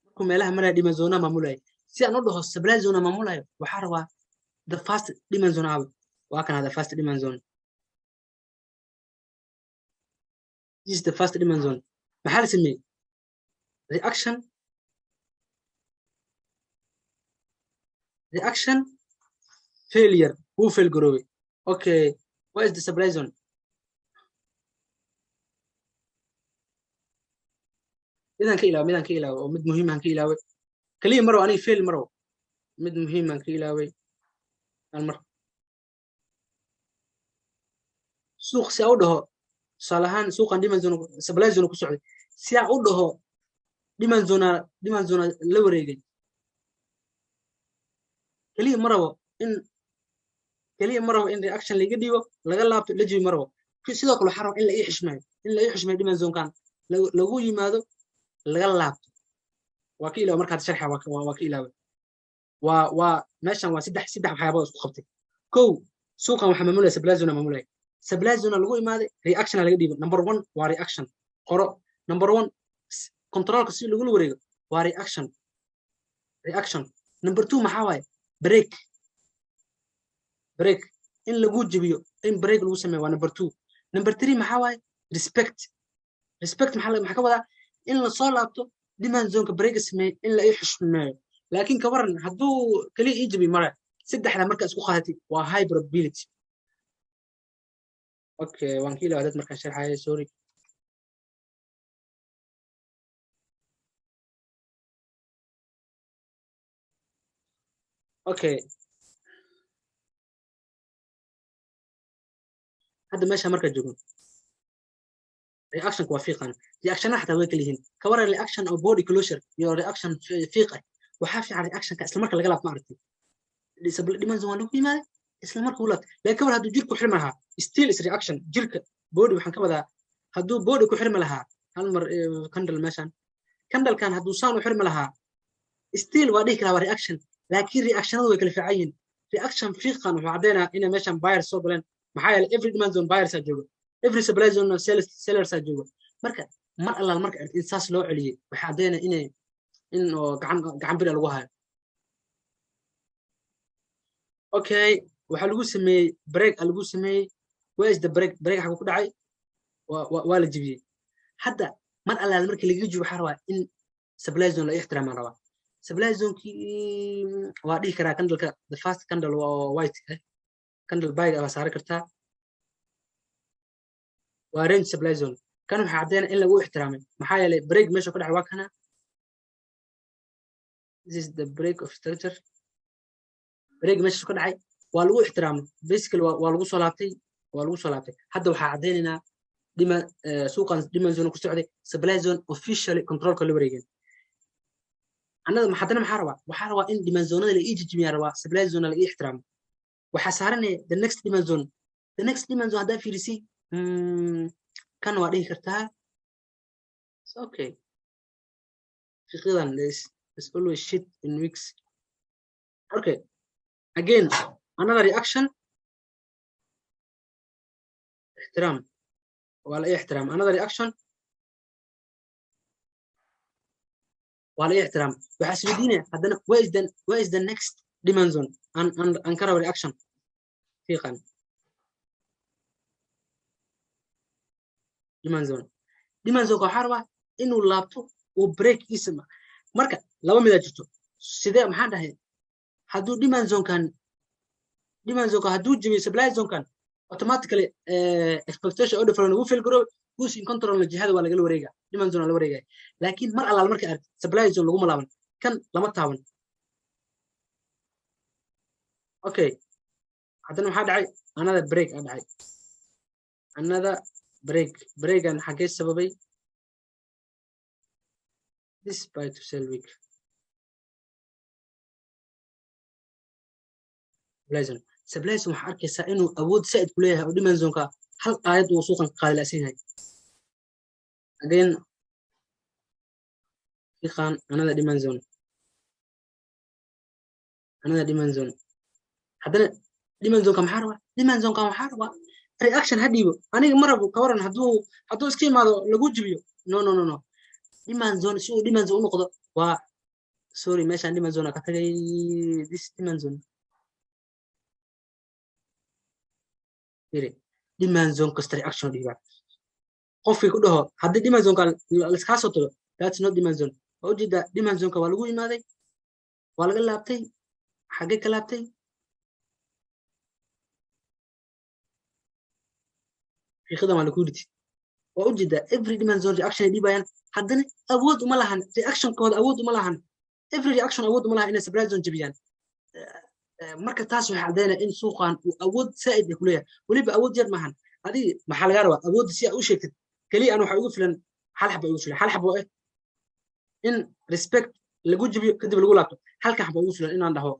markuu meelaha maraya, demand zone maamulaya. Si aan u dhaho supply zone maamulayo, waxaa rabaa the first demand zone. Aawe? Waa kana the first demand zone. This is the first demand zone. Maxaa la sameeyey? Reaction, reaction, failure, wuu fail garoobay. Okay, what is the supply zone? Midaan ka ilaaway, midaan ka ilaaway oo mid muhiim aan ka ilaaway kaliya marow. Aniga fail marow, mid muhiim aan ka ilaaway hal mar. Suuq si u dhaho Tusaale ahaan, suuqan demand zone, supply zone ku socday. Si aan u dhaho demand zone, demand zone la wareegay, keliya ma rabo in reaction laga dhiibo, laga laabto, la jibi ma rabo. Sidoo kale waxaa raba in la ii xushmeeyo demand zone-kan lagu yimaado, laga laabto. Waa ka ilaawa markaad sharxa, waa ka ilaaway. Waa meeshan waa saddex waxyaabood isku qabtay. Kow, suuqan waxaa maamulaya supply zone, maamulaya supply zone lagu imaaday, reaction laga dhiibo. Number one waa reaction. Qoro number one, controlka si lagula wareego waa reaction. Reaction number two maxaa waaye? Break. Break in lagu jebiyo, in break lagu sameeyo waa number two. Number three maxaa waaye? Respect. Respect maxaa ka wadaa? In lasoo laabto demand zoneka break sameeyey, in la ii xushmeeyo. Laakiin ka waran hadduu kaliya ii jebi mare? Saddexda marka isku qaadatay waa high probability. Okay, waan ka ilaawa dad markaan sharxaya, sorry. Okay, hadda meesha markaa joogno, reactionka waa fiiqan. Reactionna xataa way kala yihiin. Ka waran reaction oo body closure iyo reaction fiiq ah? Waxaa fiican reactionka isla marka laga laabto. Ma aragtay, demand zone waa lagu yimaaday, isla marka uu laabtay. Laakiin ka war hadduu jirku xirmi lahaa? Still is reaction. Jirka body waxaan ka wadaa, hadduu body ku xirmi lahaa hal mar candle, meeshan candlekan hadduu saan u xirmi lahaa, still waa dhihi karaa waa reaction. Laakiin reactionadu way kala fiican yihiin. Reaction fiiqan wuxuu caddaynaa inay meeshan buyers soo galeen, maxaa yeelay every demand zone buyers aa jooga, every supply zone sellers aa jooga. Marka mar allaal marka in saas loo celiyey, waxay caddaynaa inay in oo gacan bir lagu hayo. Okay, waxaa lagu sameeyey break a lagu sameeyey. Where is the break? Break xaguu ku dhacay? Waa la jebiyey. Hadda mar allaal markii lagaga jibo, waxaa rabaa in supply zone la ixtiraamaan rabaa. Supply zonekii waa dhihi karaa candleka, the first candle waa white eh candle buyga waa saari kartaa, waa range supply zone. Kan waxaa caddeynaya in lagu ixtiraamay, maxaa yeelay break meesha ku dhacay waa kana. This is the break of structure. Break meesha ka dhacay waa lagu ixtiraamay. Basically waa lagu soo laabtay, waa lagu soo laabtay. Hadda waxaa caddeynaynaa dhima suuqan demand zone ku socday, supply zone officially controlka la wareegeen. Annaga haddana maxaa rabaa? Waxaa rabaa in demand zonada la ii jijibiyaa rabaa, supply zone la ii ixtiraamo. Waxaa saaranaya the next demand zone. The next demand zone haddaa fiirisay, kan waa dhihi kartaa. It's okay. Fiqidan there's always shit in weeks. Okay, again another reaction, ixtiraam waa la ii ixtiraam. Another reaction waa la ii ixtiraam. Waxaa isweydiinaya haddana, where is the next demand zone aan ka rabo reaction fiiqan? Demand zone, demand zone waxaa rabaa inuu laabto, uu break iisa. Marka laba midaa jirto. Sidee maxaan dhahay? Hadduu demand zonekan hadduu jebiyo supply zonekan, automatically expectation order flow nagu fail garoob, who's in control? Jihada waa lagala wareega, demand zone la wareegaya. Laakiin mar allaal marka aragtid supply zone laguma laaban, kan lama taaban. Okay, haddana maxaa dhacay? Another break aa dhacay, another break. Breakan xaggee sababay? This buy to sell wick supply zone. Supply zone waxaa arkaysaa inuu awood saa'id ku leeyahay oo demand zoneka hal aayad uu suuqan ka qaadi la'san yahay. Again fiiqan, another demand zone, another demand zone. Haddana demand zoneka maxaa rabaa? Demand zoneka waxaa rabaa reaction ha dhiibo. Aniga ma rabo. Ka waran hadduu iska imaado, lagu jibiyo? No, no, no, no. Demand zone si uu demand zone u noqdo waa, sorry, meeshaan demand zone ka tagay. This demand zone, firi, demand zone kasta reaction dhiibaa. Qofkii ku dhaho haddii demand zoneka laiskaa soo tago, that's not demand zone. Waa ujeedaa, demand zoneka waa lagu imaaday, waa laga laabtay. Xaggee ka laabtay? Fiiqidan waa liquidity. Waa ujeedaa, every demand zone reaction ay dhiibayaan. Haddana awood uma lahan, reactionkooda awood uma lahan, every reaction awood uma lahan inay supply zone jebiyaan. Marka taas waxay caddaynaya in suuqan uu awood saa'id ay kuleeyahay. Weliba awood yar maahan. Adiga maxaa lagaa rabaa? Awoodda si aad u sheegtid keliya an waxaa ugu filan hal xaba, ugu filan hal xabo eh in respect lagu jabiyo, kadib lagu laabto. Halka xaba ugu filan inaan dhaho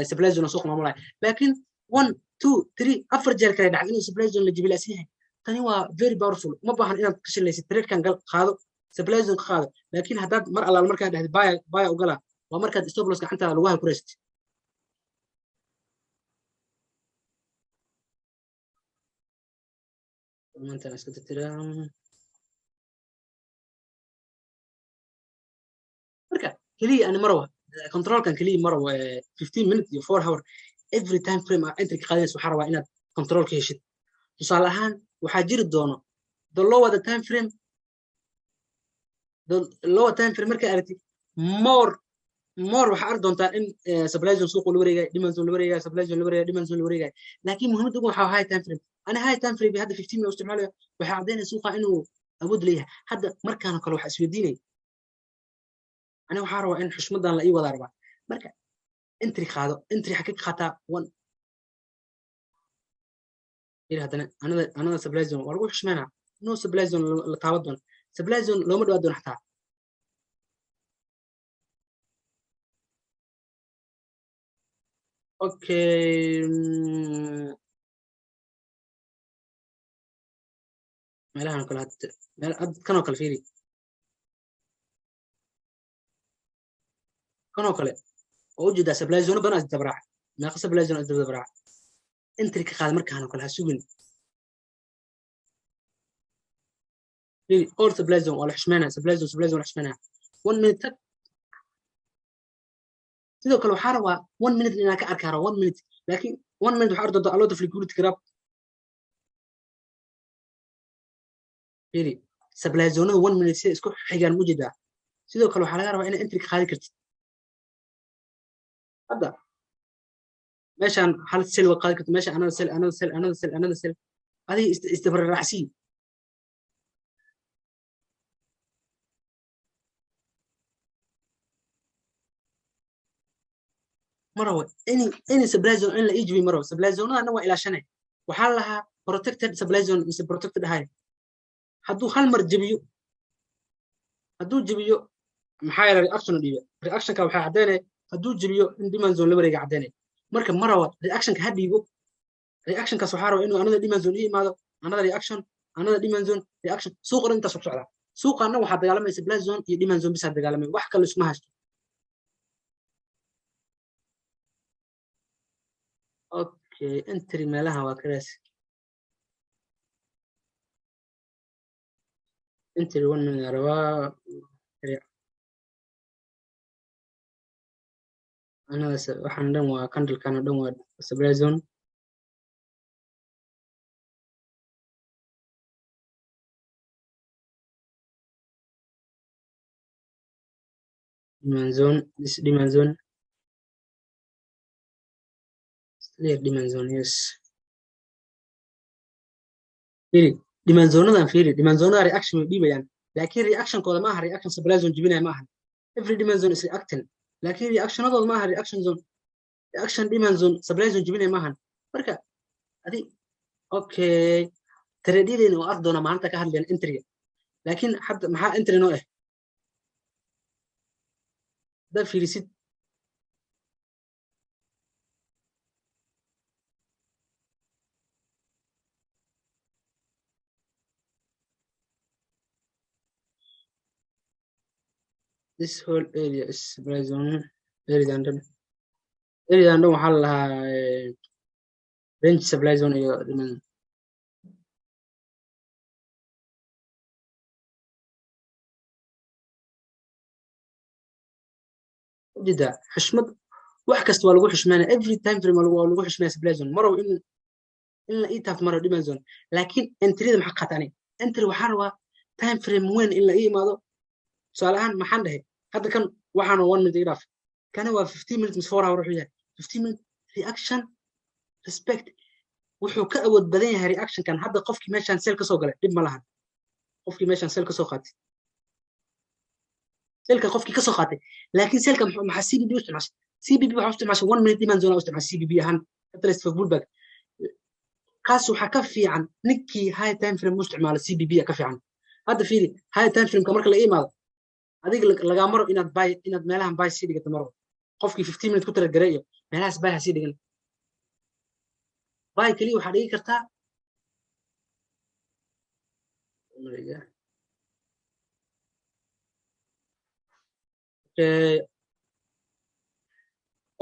supply zone suuq maamulaya. Laakiin one, two, three, afar jeer kale dhacay inuu supply zone la jabiyo yahay. Tani waa very powerful. Uma baahan inaad ka shilaysid. Tradekan gal, qaado, supply zone ka qaado. Laakiin haddaad mar allaal markaa dhahdid buy, buy ugala, waa markaad stop loss gacantaada lagu ku raysatid. Maanta iska tirtiraa. Marka keliya ani marawa controlkan keliya marawa 15 minute iyo 4 hour. Every time frame aa entry ka qaadanaysa, waxaa rabaa inaad control ka heshid. Tusaale ahaan, waxaa jiri doono the lower the time frame, the lower time frame markaa aragtid more more, waxaa arki doontaa in supply zone suuqa la wareegaya, demand zone la wareegaya, supply zone la wareegaya, demand zone la wareegaya. Laakiin muhiimadda ugu waxaa high time frame. Ani high time frame hadda 15 minute isticmaalaya, waxay caddaynaya suuqa inuu awood leeyahay. Hadda markaan kale waxaa isweydiinaya, ani waxaa rabaa in xushmadan la ii wadaa rabaa. Marka entry qaado, entry xagee ka qaataa? One yiri haddana another supply zone waa lagu xushmeynaa. No supply zone la taaban doono, supply zone looma dhawaa doono xataa. Okay, meelahan kale hadda, meel hadda kanoo kale fiiri, kanoo kale oo ujeedaa supply zone badan isdabraac. Meeqa supply zone isdabraac? Entry ka qaada markaan oo kale, ha sugin. Fiiri, all supply zone waa la xushmeynaya, supply zone, supply zone la xushmeynaya. One minute tag. Sidoo kale waxaa rabaa one minute inaan ka arkaa rabaa one minute. Laakiin one minute waxaa arki doontaa a lot of liquidity grab. Fiiri supply zonada one minute sida isku xigaan, ma ujeedaa? Sidoo kale waxaa laga rabaa inaad entry ka qaadi kartid. Hadda meeshaan hal sell waa qaadi kartid, meesha another sell, another sell, another sell, another sell. Adiga isdabararacsii. Ma rabo any supply zone in la ii jabiyo, ma rabo. Supply zonada waa ilaashanay. Waxaa lahaa protected supply zone mise protected high. Hadduu hal mar jabiyo, hadduu jabiyo, maxaa yeelay reaction dhiiba. Reactionka waxay caddaynaya hadduu jabiyo in demand zone la wareega caddaynaya. Marka ma rabo reactionka ha dhiibo. Reactionkaas waxaa raba inuu another demand zone ii imaado, another reaction, another demand zone, reaction. Suuqa dhan intaas ku socdaa. Suuqaana waxaa dagaalamaya supply zone iyo demand zone bisaa dagaalamaya, wax kale iskuma haysto. Okay, entry meelaha waa kalaas. Entry one minute rabaa. Another waxaan dhan waa candlekan oo dhan waa supply zone, demand zone. This demand zone, clear demand zone, yes. Fiiri demand zonadan, fiiri demand zonada reaction way dhiibayaan, laakiin reactionkooda ma aha reaction supply zone jebinaya ma aha. Every demand zone is reacting, laakiin reactionadooda ma aha reaction zone, reaction demand zone supply zone jebinaya ma ahan. Marka adi okay, tradeyadeena waa arki doonaa maalinta ka hadlayna entryga. Laakiin hadda maxaa entry noo ah? Haddaad fiirisid this whole area is supply zone. Areadan dhan, areadan dhan waxaa la lahaa range supply zone iyo demand. Ujeedaa xushmad, wax kasta waa lagu xushmeynaya. Every time frame waa lagu xushmeeya supply zone. Marow in la ii taabto, marow demand zone. Laakiin entryada maxaa qaata? Aniga entry waxaa rabaa time frame weyn in la ii imaado. Tusaale ahaan, maxaan dhahay hadda? Kan waxaan one minute iga dhaaf, kana waa 15 minutes mise 4 hour. Wuxuu yahay 15 minute reaction respect wuxuu ka awood badan yahay reactionkan. Hadda qofkii meeshaan sell ka soo galay dhib ma lahan. Qofkii meeshaan sell ka soo qaatay, sellka qofkii ka soo qaatay, laakiin sellka maxaa CBB u isticmaashay? CBB waxaa u isticmaashay one minute demand zone u isticmaashay CBB ahaan, catalyst for pullback. Kaas waxaa ka fiican ninkii high time frame u isticmaala CBB ka fiican. Hadda fiiri, high time frameka marka la imaado, adiga lagaa maro inaad buy, inaad meelahan buy sii dhigato maro. Qofkii 15 minute ku talagalay iyo meelahaas buy ha sii dhigan. Buy keliya waxaa dhigi kartaa.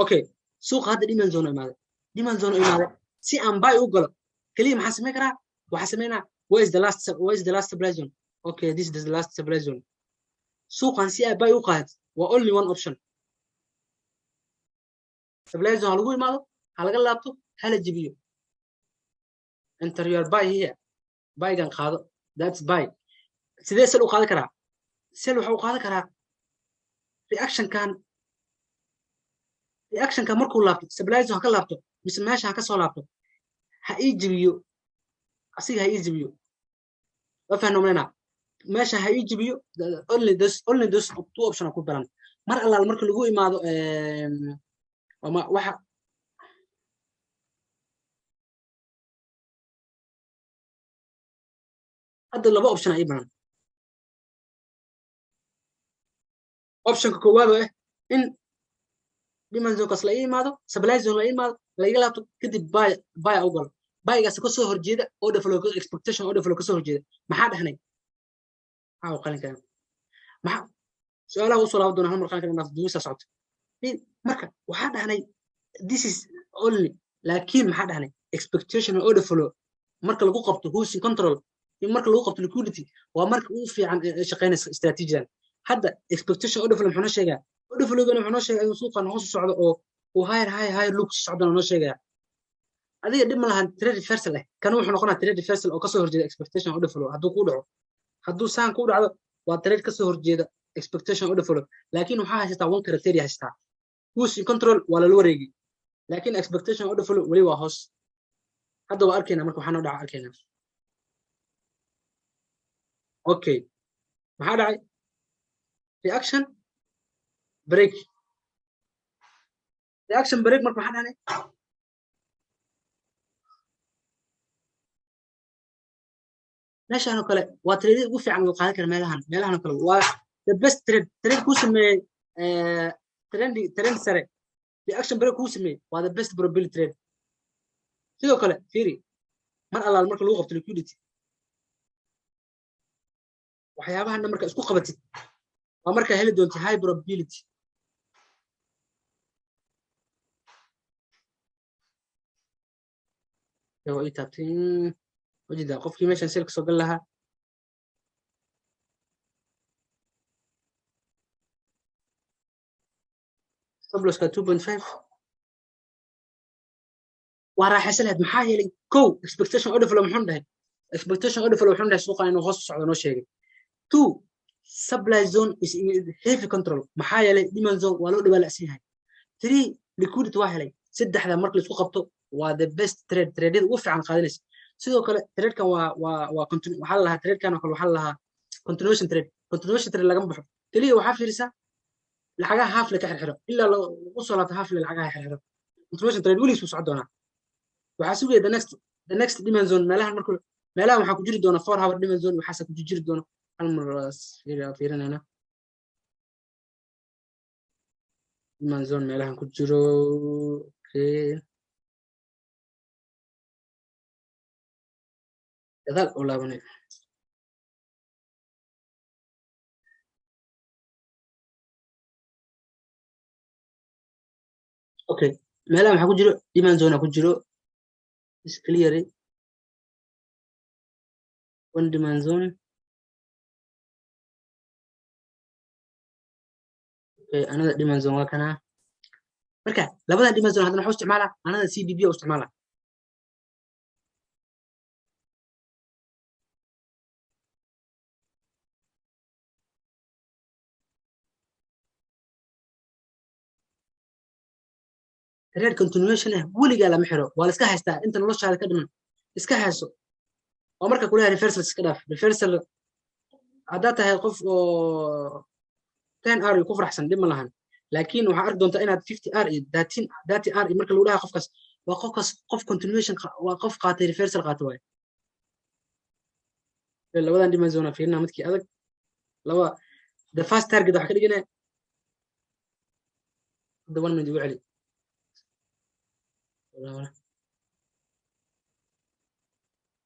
Okay, suuqa hadda demand zone imaaday, demand zone imaaday. Si aan buy u galo, keliya maxaa samayn karaa? Waxaa samaynaa, where is the last supply zone? Okay, this is the last supply zone. Suuqan si aad buy u qaadatid waa only one option: supply zone ha lagu imaado, ha laga laabto, hala jibiyo. Enter your buy here. Buygan qaado, that's buy. Sidee sell u qaadan karaa? Sell waxa u qaadan karaa reactionkan. Reactionkan markuu laabto, supply zone ha ka laabto mise meesha ha ka soo laabto, ha ii jibiyo asiga, ha ii jibiyo. Waa fahno malena? Meesha ha ii jibiyo. Only those two option ku baran. Mar allaal marka lagu imaado ama waxa hadda laba option aa ii baran. Optionka koowaad oo ah in demand zonekaas la ii imaado, supply zone la ii imaado, la iga laabto, kadib buy u galo. Buygaas ka soo horjeeda order flow, expectation order flow ka soo horjeeda. Maxaa dhahnay? Maxaa qalinka? Maxaa su-aalaha usoo laaban doona? Hal mar qalinka inaad duusa socoto. Marka waxaa dhahnay this is only, laakiin maxaa dhahnay? Expectation order flow marka lagu qabto who's in control in marka lagu qabto liquidity waa marka ugu fiican shaqeynaysa istaraatiijidan. Hadda expectation order flow muxuu noo sheegaa? Order flowgana wuxuu noo sheegaa inuu suuqan hoos u socdo oo uu higher high, higher low socdona noo sheegaya. Adiga dhib ma lahan trade reversal eh. Kan wuxuu noqonaa trade reversal oo kasoo horjeeda expectation order flow. Hadduu kuu dhaco, hadduu saan kuu dhacdo, waa trade kasoo horjeeda expectation order flow, laakiin waxaa haysataa one criteria haysataa: who's in control waa lala wareegi, laakiin expectation order flow weli waa hoos. Hadda waa arkaynaa. Marka waxaa noo dhaca arkaynaa. Okay, maxaa dhacay? Reaction break, reaction break. Marka maxaa dhacay? Meeshaan oo kale waa trade ugu fiican oo qaadan kara. Meelahan oo kale waa the best trade. Trade kuu sameeyey trend, trend sare, reaction break kuu sameeyey, waa the best probability trade. Sidoo kale fiiri, mar allaal marka lagu qabto liquidity, waxyaabahanna marka isku qabatid, waa markaa heli doonta high probability. Waa ii taabtay wajida qofkii meeshan sell ka soo gal lahaa. Stop losska 2.5 waa raaxaysan lahayd. Maxaa yeelay, kow, expectation order flow muxuu dhahay? Expectation order flow wuxuu dhahay suuqa inuu hoos u socdo noo sheegay. Two, supply zone is in heavy control. Maxaa yeelay, demand zone waa loo dhawaalacsan yahay. Three, liquidity waa helay. Saddexda marka laisku qabto waa the best trade, tradeada ugu fiican qaadanaysa. Sidoo kale tradekan waa waxaa la lahaa, tradekan oo kale waxaa la lahaa continuation trade. Continuation trade lagama baxo. Keliya waxaa fiirisaa lacagaha half le ka xirxiro ilaa lagu soo laabto half le. Lacagaha xirxiro, continuation trade weligiis wuu socon doonaa. Waxaa sugaya the next demand zone. Meelahan marka meelahan waxaa ku jiri doona 4 hour demand zone, waxaasa ku jiri doona. Hal mar fiirinayna demand zone meelahan ku jiro. Okay, gadaal oo laabanay. Okay, meelahan waxaa ku jiro demand zone ku jiro. Is clear one demand zone. Okay, another demand zone waa kana. Marka labadan demand zone haddana waxaa u isticmaalaa another CBB u isticmaalaa. Trade continuation ah weligaa lama xiro, waa la iska haystaa inta noloshaada ka dhiman. Iska hayso. Oo marka kuleeyahay reversal iska dhaaf. Reversal haddaad tahay qof oo 10 R ku faraxsan, dhib ma lahan, laakiin waxaa arki doontaa inaad 50 R iyo 13 30 R iyo marka lagu dhaha qofkaas Waa qofkaas qof continuation, waa qof qaatay reversal qaatay waaye. Labadan demand zone fiirina, midkii adag laba. The first target waxaa ka dhiganaya hadda. 1 minute igu celi,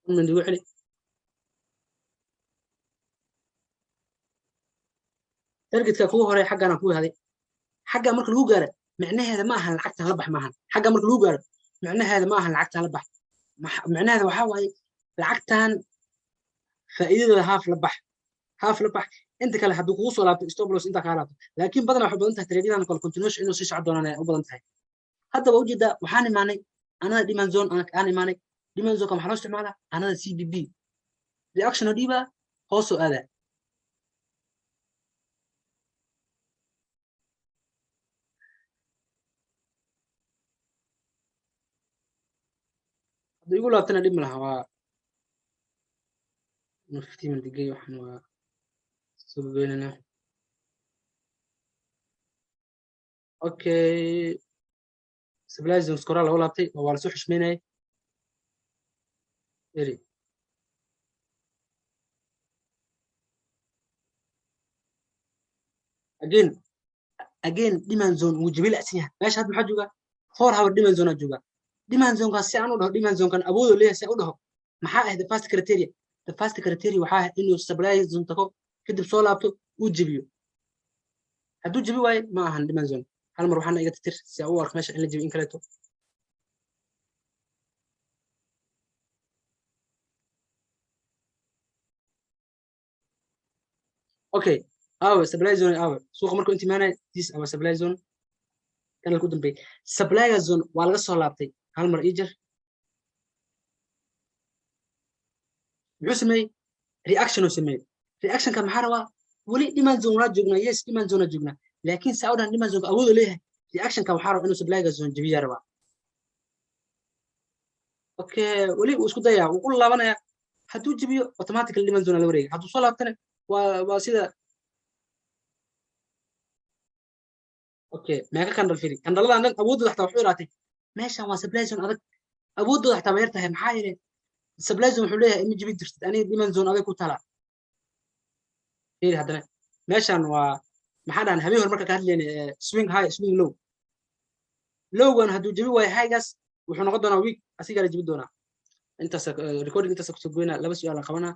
1 minute igu celi. Targetka kugu hore xaggaana ku haday. Xagga marka lagu gaaro, micnaheeda ma ahan lacagtan la bax. Maahan xagga marka lagu gaaro, micnaheeda ma ahan lacagtan la bax. Micnaheeda waxaa waaye lacagtan faa'iidadooda half la bax, half la bax. Inta kale hadduu kugu soo laabto, stop loss intaa kaa laabto. Laakiin badanaa waxay badan tahay tradeyadan kale continuation inuu sii socon doonaan ay u badan tahay. Haddaba ujeedaa, waxaan imaanay anada demand zone. Aan imaanay demand zoneka. Maxaa loo isticmaalaa? Anada CBB reaction oo dhiibaa, hoosoo aadaa. Hadduu igu laabtana dhib ma laha. Waa 15 minute gey. Waxaan waa soo goynanaa. Okay, supply zones koraa lagu laabtay oo waa lasoo xushmeynayay. Eri again demand zone wuu jabi la'san yahay meesha. Hadda maxaa joogaa? 4 hour demand zone aa joogaa. Demand zonekaas si aan u dhaho demand zonekan awoodoo leeyahay, si aan u dhaho, maxaa ah the first criteria? The first criteria waxaa ah inuu supply zone tago, kadib soo laabto, uu jebiyo. Hadduu jebi waayo, ma ahan demand zone. Hal mar waxaana iga titir si aan u arko meesha in la jebi in kaleeto. Okay, awe supply zone? Awe suuqa markuu inta imaanaya? This our supply zone, kan ku dambeeyay supply zone waa laga soo laabtay. Hal mar ii jar. Muxuu sameeyey? Reaction uu sameeyey. Reactionka maxaa rabaa? Weli demand zone waa joognaa. Yes, demand zone waa joognaa, laakiin saa u dhan demand zone awood u leeyahay. Reactionka waxaa rabaa inuu supply zone jebiyaa rabaa. Okay, weli wuu isku dayaa, wuu ku laabanaya. Hadduu jebiyo, automatically demand zone la wareegay. Hadduu soo laabtana, waa sida. Okay, meeqa candle? Firi candleladan dhan, awooddooda xataa waxu yaraatay. Meeshan waa supply zone adag, awooddooda xataa waa yar tahay. Maxaa yeelay, supply zone wuxuu leeyahay ima jebin jirtid aniga, demand zone adag ku talaa. Fiiri haddana meeshan waa maxaa dhahan habeen hore marka ka hadlayna? Swing high, swing low. Lowgan hadduu jebi waayo highgaas, wuxuu noqon doonaa weak, asigaa la jebi doonaa. Intaas recording intaas kusoo goynaa. Laba su'aal aan qabanaa.